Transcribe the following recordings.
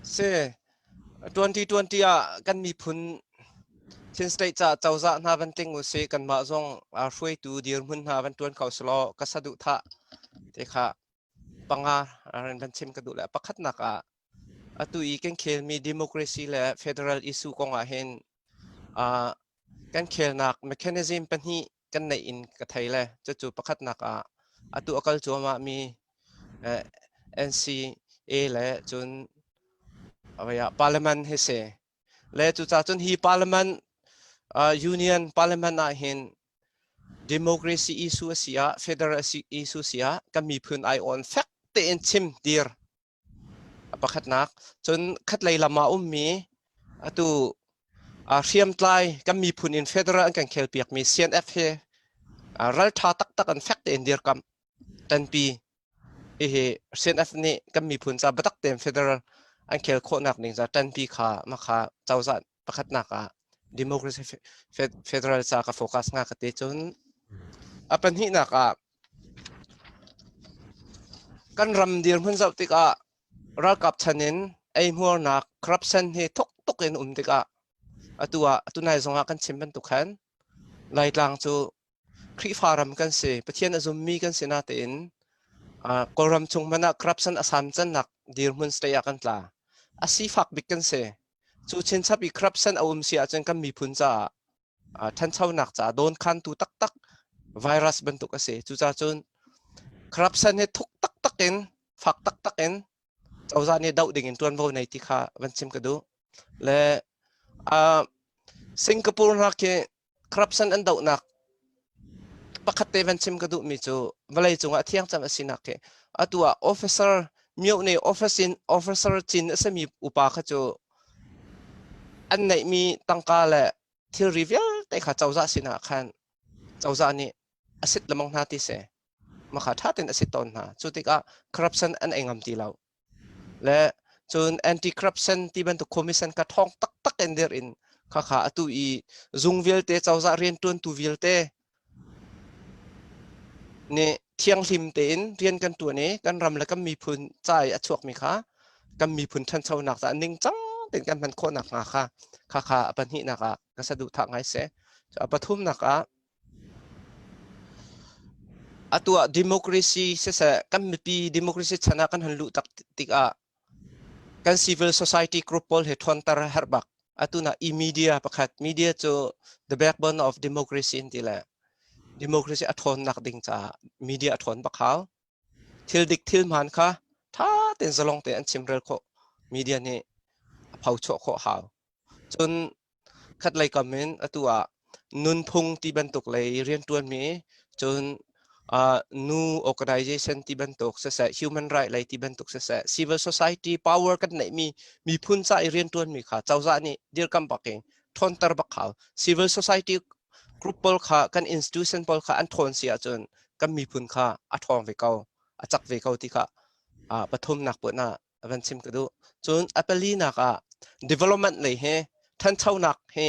Si 2020 ah kan miphun Chin State ca cozah hna van tling usih kanmah zong hruaitu dirhmun hna van ṭuan kho selaw ka saduhthah te kha panga ran van chim ka duh le pakhatnak ah atu i kan khelmi democracy le federal issue kong ah hin kan khelnak mechanism pahnih kan neih in ka thei le cucu pakhatnak ah atu a kal cuahmah mi NCA le cun parliament hi si le cucaah cun hi parliament union parliament ah hin democracy issue a si ah federal issue si ah kan miphun ai awn fek tein chim dir A pakhatnak, cun khatlei lam ah ummi atu hriamtlai kan miphun in federal an kan khelpiakmi CNF hi ralṭha taktak an fek tein dirkamh ṭanpi. Hihi CNF nih kan miphun ca biatak tein federal an khel khawhnak ding ca ṭanpi kha makha cozah pakhatnak ah democracy federal ca ka focus nga ka ti cun a pahnihnak ah Kan ram dirhmun zoh tikah ralkap chan in eihmuarnak corruption hi thuk tuk in um tikah atu ah tunai zongah kan chim bantuk khan Laitlang cu Khrihfa ram kan si, Pathian a zummi kan si natein Kawlram chung hmanh ah corruption a san cannak dirhmun state ah kan tla. A sifak bik kan si. Cu chinchap i corruption a um si ahcun kan miphun caah ṭhanchonak caah dawnkhantu taktak virus bantuk a si. Cucaah cun corruption hi thuk taktak in fak taktak in cozah nih doh ding in ṭuanvo nei ti kha van chim ka duh. Le uh, Singapore hna khi corruption an dohnak pakhat te van chim ka duhmi cu vawlei cungah thiang cem a sinak khi atu ah officer myo nih office in officer cin a simi upa kha cu an neihmi tangka le thilri vialte kha cozah sinah khan cozah nih a sit lemang hna ti si. Makha ṭha tein a sit tawn hna. Cu tikah corruption an ei ngam ti lo. Le cun anti-corruption ti bantuk commission kha ṭhawng taktak in dir in khakha atu i zung vialte cozah rianṭuantu vialte nih thianghlim tein rian kan ṭuan i kan ram le kan miphun ca i a chuakmi kha kan miphun ṭhanchonak caah ningcang tein kan hman khawh nakhnga kha khakha a pahnihnak ah ka saduhthah ngai si. A pathumnak ah atu ah democracy siseh kan mipi democracy chan ah kan hun luh tak tikah kan civil society group pawl he ṭhawnter a herh bak. Atu na e-media pakhat media cu the backbone of democracy an ti le democracy a ṭhawnnak ding caah media a ṭhawn bak hau. Thil dik thil hmaan kha ṭha tein zalong tein an chimrel khawh. Media nih a phochuah khawh hau. Cun Khatlei kam in atu ah nunphung ti bantuk lei rianṭuanmi cun nu organization ti bantuk siseh, human right lei ti bantuk siseh, civil society power kan neihmi miphun ca i rianṭuanmi kha cozah nih dirkamh bak in ṭhawnter bak hau. Civil society group pawl kha kan institution pawl kha an ṭhawn si ahcun kan miphun kha a ṭhawng ve ko, a cak ve ko ti kha pathumnak put ah van chim ka duh. Cun a palinak ah development lei hi ṭhanchonak hi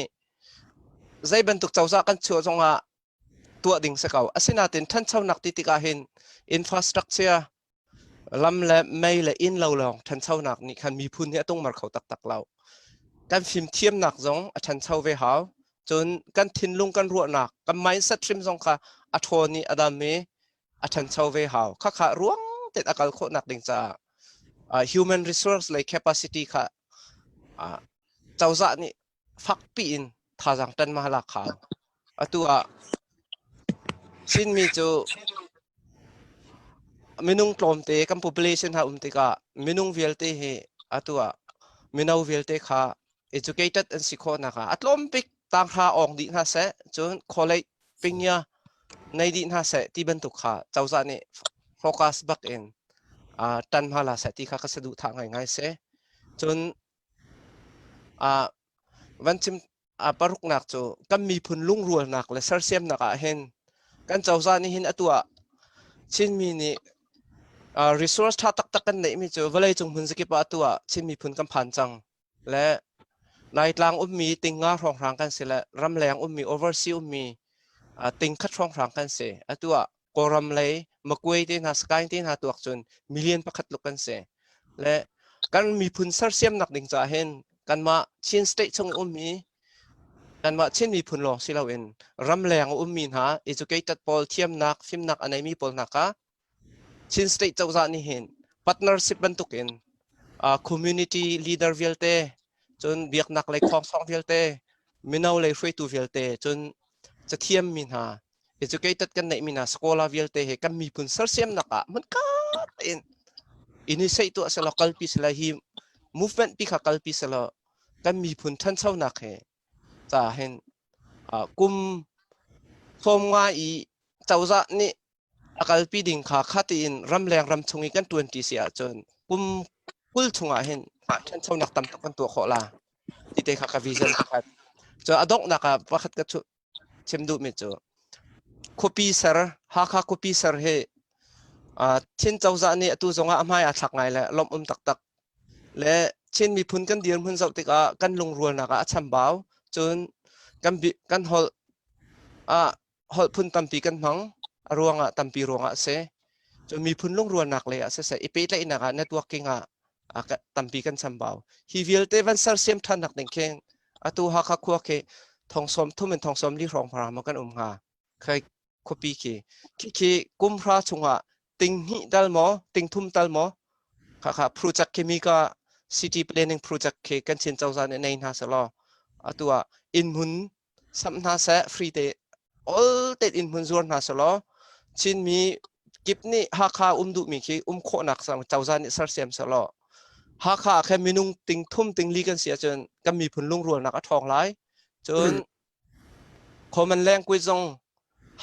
zei bantuk cozah kan chuah zongah tuah ding si ko. Asinain ṭhanchonak ti tikah hin infrastructure lam le mei le inn lo lawng ṭhanchonak nih khan miphun hi a tungmar kho taktak lo. Kan fimthiamnak zong a ṭhancho ve hau. Cun kan thinlung kan ruahnak, kan mindset hrim zong kha a ṭhawn i a dam i a ṭhancho ve hau. Khakha ruang tein a kal khawhnak ding caah human resource lei capacity kha cozah nih fakpi in thazaang ṭan ma lak hau. Atu ah Chinmi cu minung tlawmte kan population ha um tikah minung vialte hi atu ah mino vialte kha educated an si khawhnak ah a tlawm bik tanghra awng dih hna seh cun college pingya nei dih hna seh ti bantuk kha cozah nih focus bak in ṭan hma la seh ti kha ka saduhthah ngaingai si. Cun van chim paruknak cu kan miphun lungrualnak le sersiamnak ah hin kan cozah nih hin atu ah Chinmi nih resource ṭha taktak kan neihmi cu vawleicung hmun zakip ah atu ah Chin miphun kan phan cang. Le Laitlang ummi tingnga hrawnghrang kan si le ramleng ummi overseas ummi tingkhat hrawnghrang kan si. Atu ah Kawlram lei Makuai te hna Sakaing te hna tuak cun million pakhat tluk kan si. Le Kan miphun sersiamnak ding caah hin kanmah Chin state chung i ummi kanmah Chin miphun lawng si loin ramleng a ummi hna educated pawl thiamnak fimnak a neimi pawl hna kha Chin state cozah nih hin partnership bantukin community leader vialte cun biaknak lei khongsong vialte mino lei hruaitu vialte cun cathiam mi hna educated kan neih mi hna scholar vialte he kan miphun sersiamnak ah hmunkat tein initiate tuah selaw kalpi selaw hi movement pi kha kalpi selaw kan miphun ṭhanchonak he ca hin kum sawm nga i cozah nih a kalpi ding kha kha tiin ramleng ram chung i kan ṭuanṭi si ahcun kum 20 chungah hin ṭhanchonak tam tuk kan tuah khawh la ti te kha ka vision pakhat. Cun a donghnak ah pakhat ka chim duhmi cu khuapi ser Hakha khuapi ser hi Chin cozah nih atu zongah a hmai aa thlak ngai le lawmh um taktak le Chin miphun kan dirhmun zoh tikah kan lungrualnak ah a chambau cun kan kan holh ah holh phun tampi kan hmang a ruangah tampi ruangah a si cun miphun lungrualnak lei ah siseh i pehtlaihnak ah networking ah tampi kan chambau hi vialte van sersiam ṭhannak ding khin atu Hakha khua khi thong sawm thum in thong sawm li hrawng hra ma kan um hnga khai khuapi khi khi khi kum hra chungah ting hnih tal maw ting thum tal maw kha kha project khi mi ka city planning project khi kan Chin cozah nih nei hna selaw atu ah inn hmun samh hna seh free te ol te in hmun zuar hna selaw Chinmi kip nih Hakha um duhmi khi um khawhnak sang cozah nih sersiam selaw Hakha ah khan minung ting thum ting li kan si ahcun kan miphun lungrualnak a ṭhawng lai cun common language zong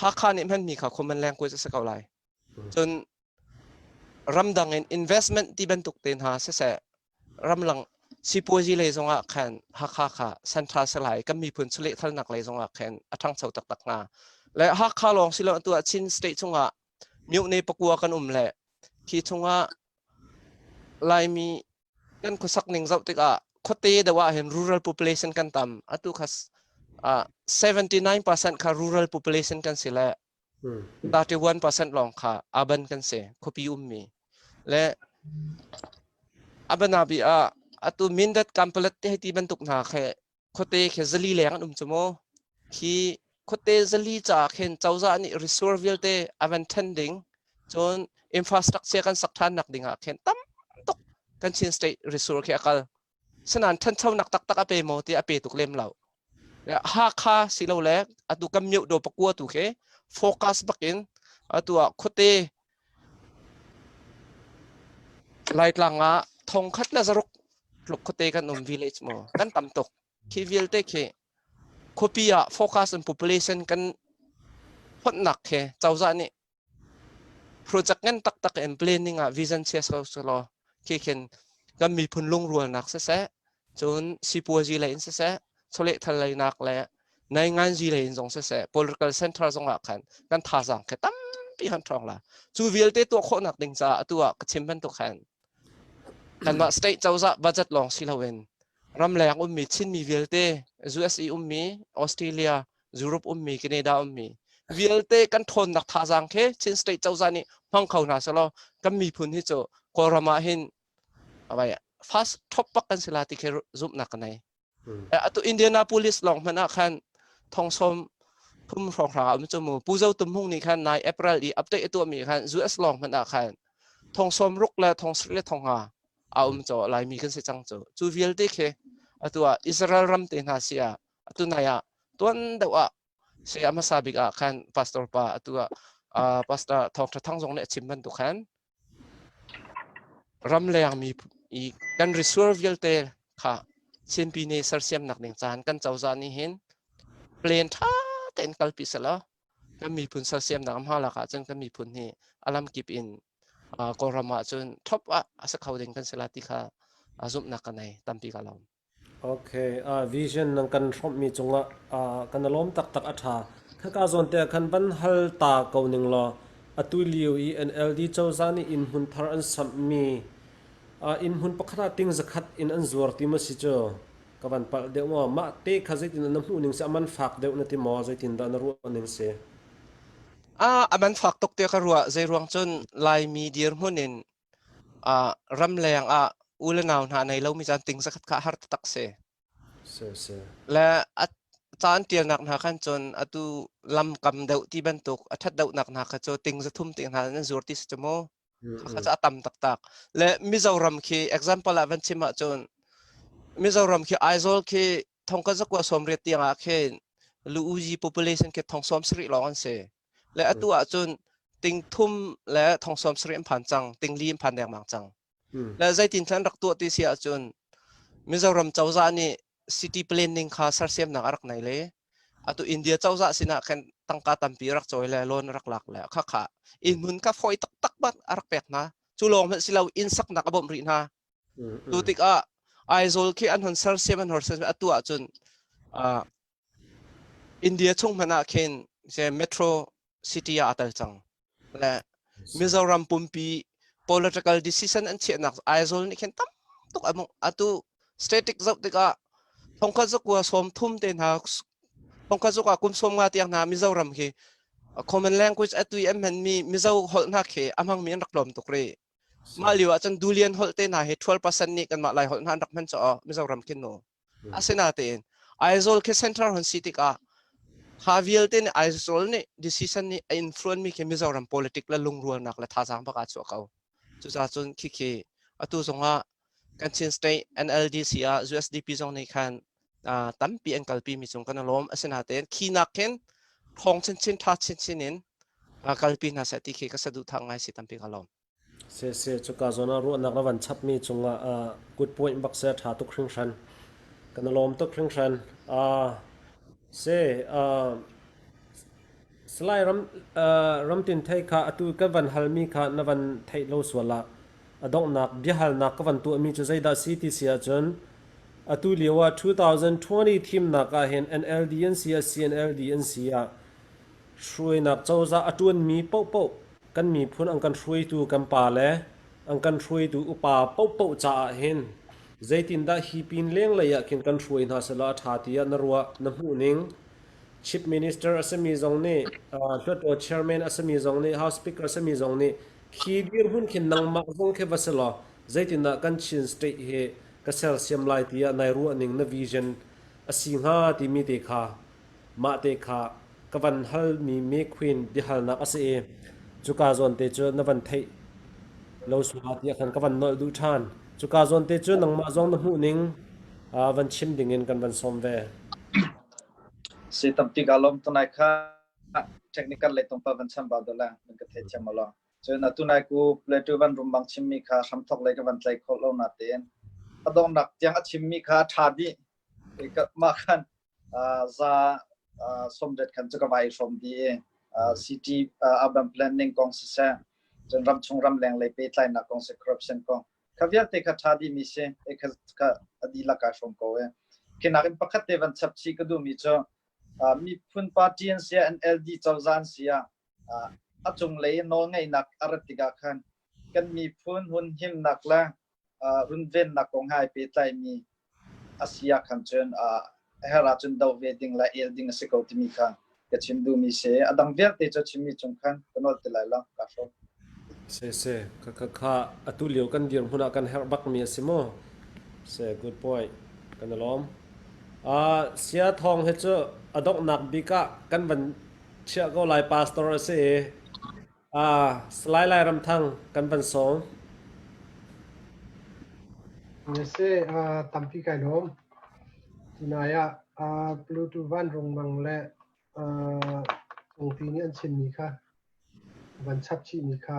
Hakha nih hmanmi kha common language a si ko lai cun ramdang in investment ti bantuk te hna siseh ramlang sipuazi lei zongah khan Hakha kha central salai kan miphun chawlehthalnak lei zongah khan a ṭhangcho taktak hnga. Le Hakha lawng si lo atu ah Chin state chungah myone pakua kan um le khi chungah Laimi kan khuasak ning zoh tikah khuate deuh ah hin rural population kan tam atu kha 79% kha rural population kan si le 31% lawng kha urban kan si khuapi ummi le abanabi ah atu Mindat Kampalet te ti bantuk hna khe khuate khi zali leng an um cu mu khi khuate zali ca khin cozah nih resource vialte avan then ding cun infrastructure kan sak than nak ding ah khin tam tuk kan Chin state resource khi akal Sinain ṭhanchonak taktak a pe maw ti a pe tuk lem lo. Hakha silole atu kan mioh do pakua tu khi focus bakin atu ah khuate Laitlang ah thongkhat le zaruk tluk khuate kan um village maw kan tam tuk. Khi vialte khi khuapi ah focus on population kan phonhnak khi cozah nih Project ngan taktak in planning ah vision chia selaw khi khin kan miphun lungrualnak siseh, cun sipuazi lei in siseh, chawlehthal leinak le nainganzi lei in zong siseh, political center zong ah khan kan thazaang khi tampi han ṭhawng la. Cu vialte tuah khawhnak ding caah atu ah ka chim bantuk khan kanmah state cozah budget lawng si loin ramleng ummi Chinmi vialte USA ummi Australia Europe ummi Canada ummi vialte kan ṭhawnnak thazaang khi Chin State cozah nih hmang kho hna selaw kan miphun hi cu Kawlram ah hin fast top pak kan si la ti khi zumhnak ka nei. Atu Indianapolis lawng hmanh ah khan thongsawm thum hrawnghrang ah um cu mu Pu Zo Tum Hmung nih khan nai April i update a tuahmi khan US lawng hmanh ah khan thongsawm ruk le thongsarih le thongnga a um cu Laimi kan si cang cu cu vialte khi atu ah Israel ram te hna si ah atu nai ah tuan deuh ah saya hmasa bik ah khan pastor pa atu ah pastor Thawng Tha Thang zong nih a chim bantuk khan ramleng mi i kan resource vialte kha Chinpi nih sersiamnak ding caan kan cozah nih hin plan ṭha tein kalpi selaw kan miphun sersiamnak hmalak ah cun kan miphun hi a lamkip in Kawlram ah cun top ah a si kho ding kan si la ti kha zumhnak ka nei tampi ka lawm. Okay, vision nan kan hrawmhmi cungah kan i lawm taktak a ṭha. Khaka zawn te ah khan van hal ta ko ning law atu lio i NLD cozah nih innhmun thar an samhmi innhmun pakhat ah ting zakhat in an zuar ti maw si cu ka van palh deuh maw? Mah te kha zeitin na hmuh ning si a man fak deuh na ti maw? Zeitin dah na ruah ning si? A man fak tuk tiah ka ruah. Zei ruang cun Laimi dirhmun in ramleng ah u le nau hna nei lomi caan ting zakhat kha har taktak si. Si si. Le a caan tialnak hna khan cun atu lam kam deuh ti bantuk a ṭhat deuhnak hna kha cu ting zathum ti hna nan zur ti si cu mu. Kha cu a tam taktak. Le Mizoram khi example ah van chim ahcun Mizoram khi Aizawl khi thongka zakua 80 tiang ah khin lu-uzi population khi thong 70 lawng an si. Le atu ahcun ting thum le thong 70 an phan cang, ting li an phan dengmang cang. Le zeitin thlan rak tuah ti si ahcun Mizoram cozah nih city planning kha sersiamnak a rak nei le atu India cozah sinah khan tangka tampi rak cawi le loan rak lak le kha kha inn hmun kha fawi taktak bat a rak pek hna. Cu lawng hmanh si lo inn saknak a bawmh rih hna. Tu tikah Aizawl khi an hon sersiam an hon sersiam atu ahcun India chung hmanh ah khin metro city ah a tel cang. Le Mizoram pumpi political decision an chiahnak Aizawl nih khin tam tuk a atu static zoh tikah thongkhat zakua 30 te hna thongkhat zakua kum 50 tiang hna Mizoram khi common language atu i an hmanmi Mizo holh hna khi a hmangmi an rak tlawm tuk rih. Mah lio ah cun Dulian holh te hna hi 12% nih kanmah Lai holh hna an rak hman caah Mizoram khin nu. Asinain Aizawl khi center hon si tikah kha vialte nih Aizawl nih decision nih a influence mi khi Mizoram politic le lungrualnak le thazaang bak aa chuah ko. Cucaah cun khikhi atu zongah kan Chin State NLDC ah USDP zong nih khan tampi an kalpi mi cung kan i lawm. Asinain khi nak khin thawng chinchin tha chinchin in kalpi hna seh ti khi ka saduhthah ngai si tampi ka lawm. Sese cuka zawn ah ruahnak na van chapmi cungah good point bak seh ṭha tuk hringhran. Kan i lawm tuk hringhran. Se Salai ram Ramtin thei kha atu kan van halmi kha na van theih lo sual ah a donghnak biahalnak ka van tuahmi cu zeidah si ti si ahcun atu lio ah 2020 thimnak ah hin NLD an si ah CNLD an si ah hruainak cozah a ṭuanmi paohpaoh kan miphun an kan hruaitu kan pa le an kan hruaitu upa paohpaoh caah hin zeitindah hi pin lenglei ah khin kan hruai hna selaw a ṭha tiah na ruah na hmuh ning Chief Minister a simi zong nih Hluttaw Chairman a simi zong nih House Speaker a simi zong nih khi dirhmun khin nangmah zong khi va si law zeitindah kan Chin state hi ka sersiam lai tiah nai ruah ning na vision a si hnga timi te kha Mah te kha ka van halmi me queen biahalnak a si i cuka zawn te cu na van theih lo sual tiah khan ka van nolh duh ṭhan. Cuka zawn te cu nangmah zong na hmuh ning van chim dingin kan van sawm ve. Si tampi ka lawm tunai kha technical lei tongpa van cham ba dola nan ka thei thiam lo. Cun atu nai ku Plateau van rum bang chimmi kha hramthok lei ka van tlai kho lo na tein a dongnak tiang a chimmi kha ṭha dih mah khan za 80 khan cu ka vai hrawm dih i city urban planning kong siseh cun ramchung ramleng lei pehtlainak kong si corruption kong kha vialte kha ṭha dihmi si e kha kha a dihlak kaa hrawm ko e khi nakin pakhat te van chap chih ka duhmi cu miphun party an si ah NLD cozah an si ah a cunglei nawlngeihnak a rat tikah khan kan miphun hunhimnak le runvennak kong he ai pehtlaimi a si ah khan cun a herh ahcun doh ve ding le el ding a si ko timi kha ka chim duhmi si. A dang vialte cu chimmi cung khan ka nolh ti lai lo ka hrawm. Se se kha kha kha atu lio kan dirhmun ah kan herh bakmi a si mu. Se good point. Kan i lawm. Sia thawng hi cu a donghnak bik ah kan van chiah ko lai pastor a si i Salai Lairamthang kan van sawm. Si, tampi kai lawm. Tunai ah Pluto vanrung mang le Cungpi nih an chimmi kha van chap chihmi kha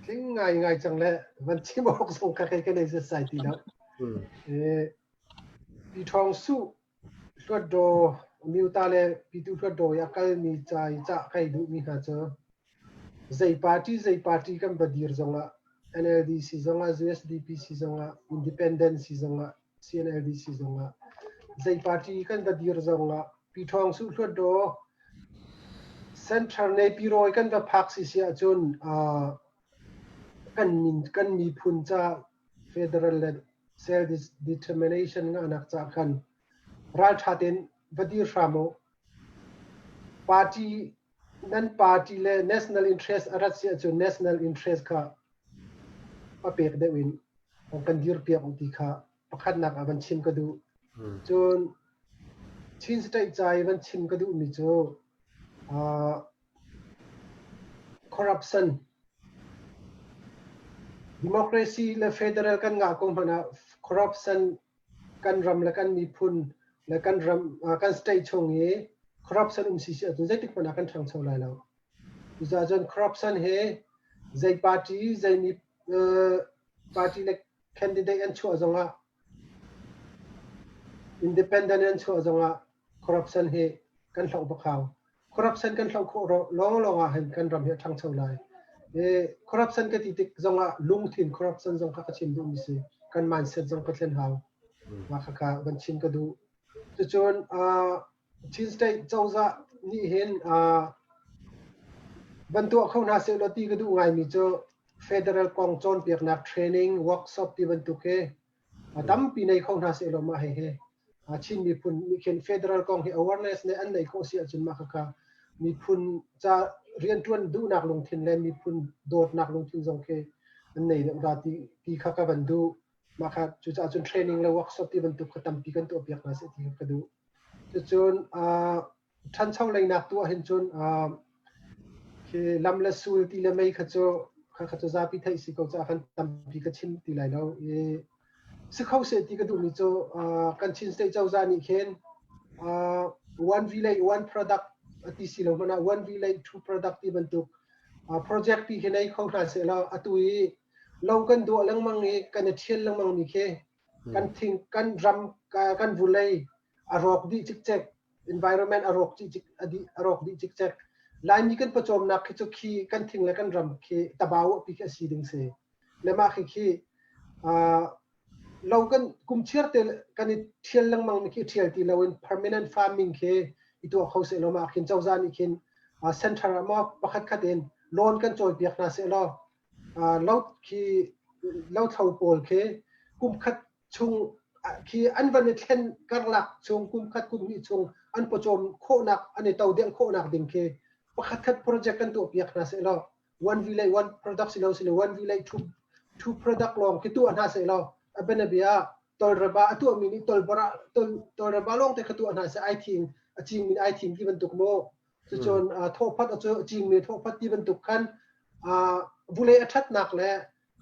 tling ngai ngai cang le van chim awk zong kha kei ka nei setsai ti lo. Pi Ṭhawng Suh Hluatdaw Amyota le Pyithu Hluatdaw i a kalmi ca i cah kai duhmi hna cu zei party zei party kan va dir zongah NLD si zongah USDP si zongah Independent si zongah CNLD si zongah zei party kan va dir zongah Pyithawng Suh Hluatdaw Central Naypyidaw kan va phak si si ahcun kan min kan miphun ca federal le self determination ngahnak ca khan ralṭha tein va dir hram u. Party nan party le national interest a rat si ahcun national interest kha a pek deuh in kan dir piak u ti kha pakhatnak ah van chim ka duh. Cun Chin State ca i van chim ka duhmi cu corruption democracy le federal kan ngah ko hmanh ah corruption kan ram le kan miphun le kan ram kan state chung i corruption um si si ahcun zeitik hmanh ah kan ṭhangcho lai lo. Cucaah cun corruption hi zei party zei mi party le candidate an chuah zongah independent an chuah zongah corruption hi kan hloh bak hau. Corruption kan hloh khawh lawnglawng ah hin kan ram hi a ṭhangcho lai. Corruption ka ti tik zongah lungthin corruption zong kha ka chim duhmi si. Kan mindset zong ka thlen hau. Mah khakha van chim ka duh. Cucun Chin State cozah nih hin van tuah kho hna sehlaw ti ka duh ngaimi cu federal kong cawnpiaknak training workshop ti bantuk hi tampi nei kho hna sehlaw mah hihi Chin miphun nih khin federal kong hi awareness ne an nei khawh si ahcun mah khakha miphun ca rianṭuan duhnak lungthin le miphun dawtnak lungthin zong khi an nei deuh ra ti ti kha ka van duh. Mah kha cucaah cun training le workshop ti bantuk kha tampi kan tuahpiak hna seh ti kha ka duh. Cucun ṭhancho leinak tu ahhin cun khi lam le sul ti le mei kha cu kha cu zapi theih si ko caah khan tampi ka chim ti lai lo. I si kho seh ti ka duhmi cu kan Chin State cozah nih khin one village one product ti si lo hmanh ah one village two product ti bantuk project pi khi nei kho hna seh law atu i lo kan duah lengmang i kan i ṭhial lengmang mi khi kan thing kan ram kan vulei a rawk dih cikcek environment a rawk dih cik a dih a rawk dih cikcek Laimi kan pawcawmnak khi cu khi kan thing le kan ram khi tabau pi khi a si ding si le mah khi khi lo kan kum chiar te kan i thial lengmang mi khi thial ti loin permanent farming khi i tuah kho seh law mah khin cozah nih khin center ah maw pakhat khat in loan kan cawi piak hna seh law lo khi lothlo pawl khi kum khat chung khi an van i thlen karlak chung kum khat kum hnih chung an pawcawm khawhnak an i todelh khawhnak ding khi pakhat khat project kan tuah piak hna seh law one village one product si lo si lo one village two two product lawng khi tuah hna seh law a bianabia tolraba a tuahmi nih tolbara tol tolraba lawng te kha tuah hna seh ai thing a cingmi ai thing ti bantuk maw Cucun thawhphat a cingmi thawhphat ti bantuk khan vulei a ṭhatnak le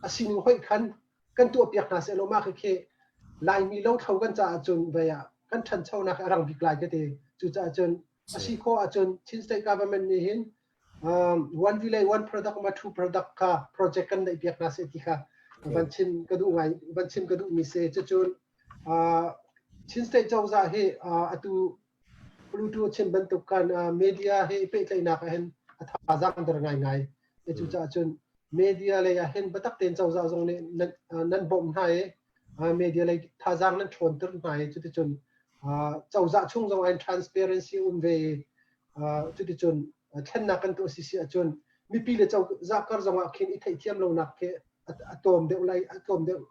a sining hoih khan kan tuahpiak hna seh law mah khi Laimi lothlo kan caah cun vei ah kan ṭhanchonak a rang bik lai ka ti. Cucaah cun a si khawh ahcun Chin State Government nih hin one village one product ma two product kha project kan neih piak hna seh ti kha van chim ka duh ngai van chim ka duh mi si. Cucun Chin State cozah hi atu Pluto chim bantuk kan media he pehtlaihnak ah hin a thazaang der ngaingai. Cucaah cun media lei ah hin biatak tein cozah zong nih nan bawmh hna i media lei thazaang nan ṭhawnter hna i cuticun cozah chung zong ah transparency um ve i cuticun thlennak kan tuah sisi ahcun mipi le cozah kar zong ah khin i theihthiam lonak khi a tlawm deuh lai a tlawm deuh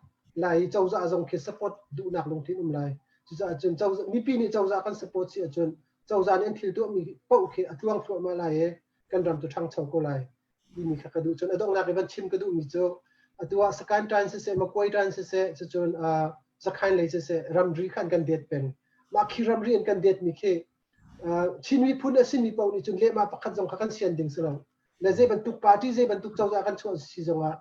lai i cozah zong khi support duhnak lungthin um lai. Cucaah cun cozah mipi nih cozah kan support si ahcun cozah nih an thil tuahmi paoh khi a tluang thluahmah lai i kan ram cu ṭhangcho ko lai timi kha ka duh. Cun a donghnak i van chim ka duhmi cu atu ah Sakaing ṭan siseh, Makuai ṭan siseh, cucun Sakhain lei siseh ramri kha an kan det peng. Mah khi ramri an kan detmi khi Chin miphun a simi paoh nih cun lehmah pakhat zong kha kan sian ding si lo. Le zei bantuk party zei bantuk cozah kan chuah si zongah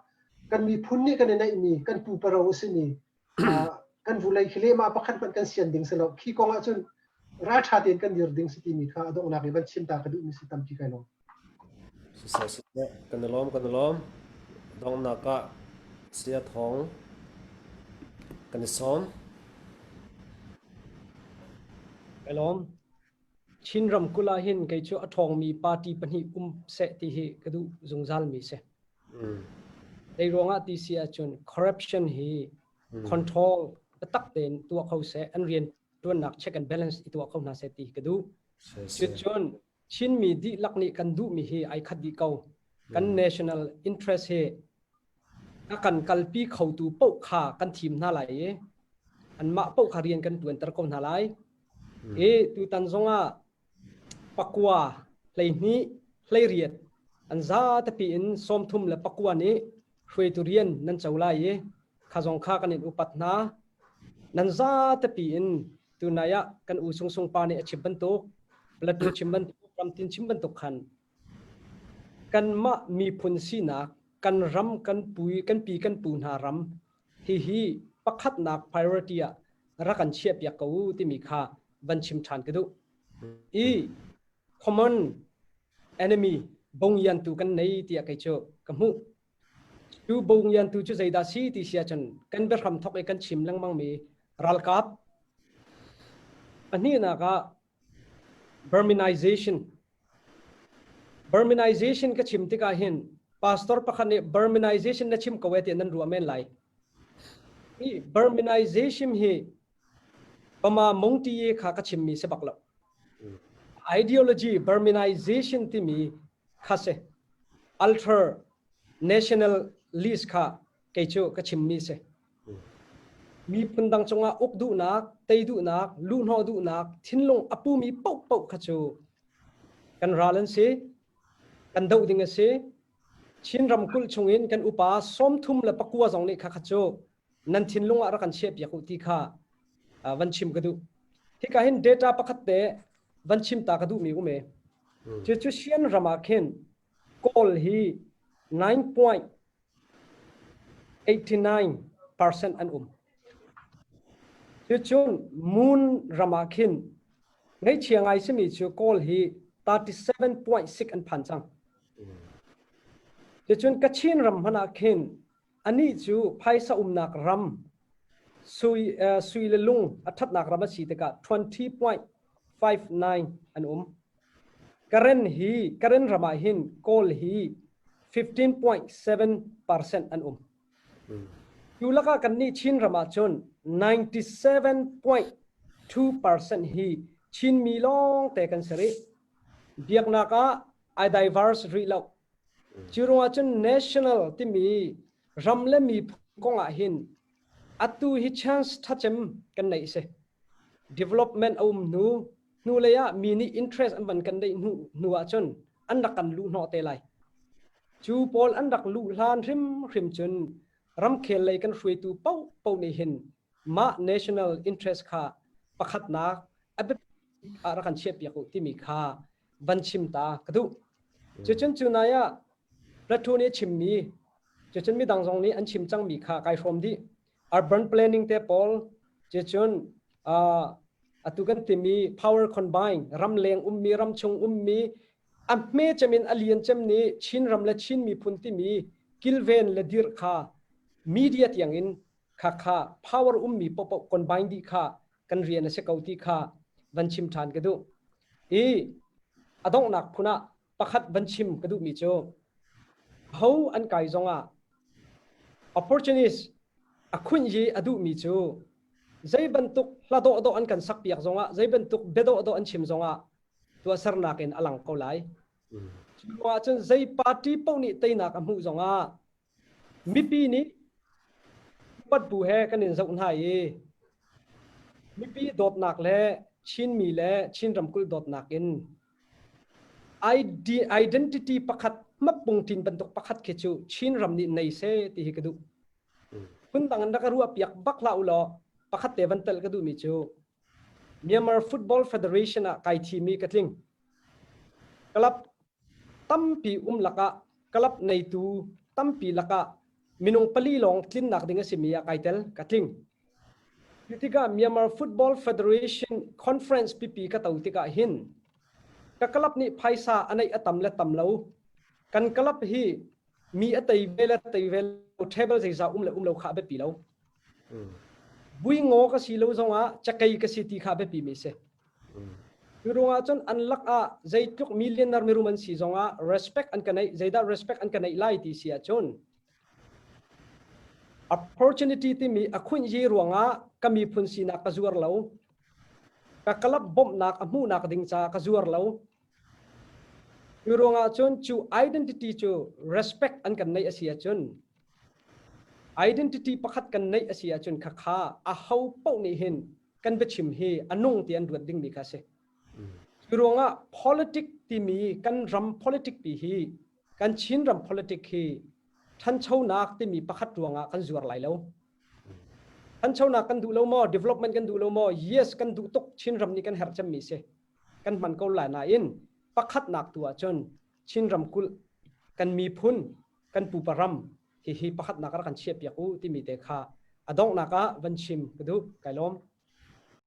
kan miphun nih kan i neihmi kan pupa ro a simi kan vulei khi lehmah pakhat hmanh kan sian ding si lo. Khi kong ahcun ralṭha tein kan dir ding si timi kha a donghnak i van chim ta ka duhmi si tampi kai lawm. Siseh siseh kan i lawm kan i lawm. Donghnak ah Saya Thawng kan i sawm. Kai lawm. Chin ramkulh ah hin kei cu a ṭhawngmi party pahnih um seh ti hi ka duh zungzal mi si. Zei ruangah ti si ahcun corruption hi control biatak tein tuah kho seh, an rian ṭuannak check and balance i tuah kho hna seh ti ka duh. Cucun Chinmi dihlak nih kan duhmi hi ai khat dih ko. Kan national interest hi a kan kalpi khotu paoh kha kan thim hna lai i anmah paoh kha rian kan ṭuanter ko hna lai. I tutan zongah pakua 12 18 an zatepi in 34 nih hruaitu rian nan co lai i. Kha zong kha kan in upat hna. Nan zatepi in tunai ah kan u Sung Sung pa nih a chim bantuk, Plateau chim bantuk, Ramtin chim bantuk khan kanmah miphun sinak, kan ram kan pui kan pi kan pu hna ram hihi pakhatnak priority ah rak kan chiahpiak ko u timi kha van chim ṭhan ka duh. I common enemy bongyantu kan nei tiah kei cu ka hmuh. Cu bongyantu cu zeidah si ti si ahcun kan biahram thok i kan chim lengmang mi ralkap pahnihnak ah Burmanization Burmanization ka chim tikah hin pastor pakhat nih Burmanization na chim ko e tiah nan ruah men lai. Hi Burmanization hi Bama mongti kha ka chimmi si bak lo. Ideology Burmanization timi kha si. Ultra nationalist kha kei cu ka chimmi si. Miphun dang cungah uk duhnak, tei duhnak, luhhnawh duhnak thinlung a pumi paohpaoh kha cu kan ral an si, kan doh ding a si. Chin ramkulh chungin kan upa 39 zong nih kha kha cu nan thinlung ah rak kan chiahpiak u ti kha van chim ka duh. Hika hin data pakhat te van chim ta ka duhmi um e. Cu cu Sian ram ah khin Kawl hi 9.89% an um. Cucun Moon ram ah khin ngaihchia ngai simi cu Kawl hi 37.6 an phan cang. Cucun Kachin ram hmanh ah khin anih cu phaisa umnak ram sui, uh, sui le lung a ṭhatnak ram a si tikah 20.59 an um. Karen hi Karen ram ah hin Kawl hi 15.7% an um. Cu lakah kannih Chin ram ah cun 97.2% hi Chinmi lawng te kan si rih. Biaknak ah ai diverse rih lo. Cu ruangah cun national timi ram le miphun kong ah hin atu hi chance ṭhacem kan neih si. Development a um hnu, hnulei ah mi nih interest an van kan neih hnu, hnu ahcun an rak kan luh hnawh te lai. Cu pawl an rak luh hlan hrimhrim cun ramkhel lei kan hruaitu paohpaoh nih hin mah national interest kha pakhatnak a biapi ah rak kan chiahpiak u timi kha van chim ta ka duh. Cucun cu nai ah Plato nih a chimmi, cucun midang zong nih an chim cangmi kha kai hrawm dih. Urban planning te pawl, cucun uh, atu kan timi power combine, ramleng ummi, ramchung ummi, a hme cem in a lian cem nih Chin ram le Chin miphun timi kilven le dirh kha media tiang in kha kha power ummi popoh combine dih kha kan rian a si ko ti kha van chim ṭhan ka duh. I a donghnak phun ah pakhat van chim ka duhmi cu ho an kai zongah opportunist a khunh yi a duhmi cu zei bantuk hla dawh dawh an kan sak piak zongah zei bantuk bia dawh dawh an chim zongah tuahsernak in a lang ko lai. Cu ahcun zei party paoh nih teinak a hmuh zongah Mipi nih upat bu he kan in zoh hna i mipi dawtnak le Chinmi le Chin ramkulh dawtnak in identity pakhat hmapungṭin bantuk pakhat khi cu Chin ram nih nei seh ti hi ka duh. Phundang in rak ka ruah piak bak hlah u law pakhat te van telh ka duhmi cu Myanmar Football Federation ah kai thimi ka tling. Club tampi um lakah club neitu tampi lakah minung pali lawng tlinnak ding a simi ah kai tel ka tling. Cu tikah Myanmar Football Federation Conference pipi ka to tikah hin ka club nih phaisa a neih a tam le tam lo kan club hi mi a tei ve le tei ve lo table zeizah um le um lo kha a biapi lo. Bui ngaw ka si lo zongah cakei ka si ti kha a biapi mi si. Cu ruangah cun an lak ah zeitluk millionaire mirum an si zongah respect an ka neih zeidah respect an ka neih lai ti si ahcun opportunity timi a khunh yi ruangah ka miphun sinak ka zuar lo ka club bawmhnak a hmuhnak ding caah ka zuar lo cu ruangah cun cu identity cu respect an kan neih a si ahcun identity pakhat kan neih a si ahcun khakha a ho paoh nih hin kan biachim hi a nung ti an ruat dingmi kha a si. Cu ruangah politic timi kan ram politic pi hi kan Chin ram politic hi ṭhanchonak timi pakhat ruangah kan zuar lai lo. Thanchonak kan duh lo maw? Development kan duh lo maw? Yes, kan duh tuk. Chinram nih kan herh cemmi si. Kan hman ko lai nain pakhatnak tu ahcun Chin ramkulh kan miphun kan pupa ram hihi pakhatnak rak kan chiahpiak u timi te kha a donghnak ah van chim ka duh. Kai lawm.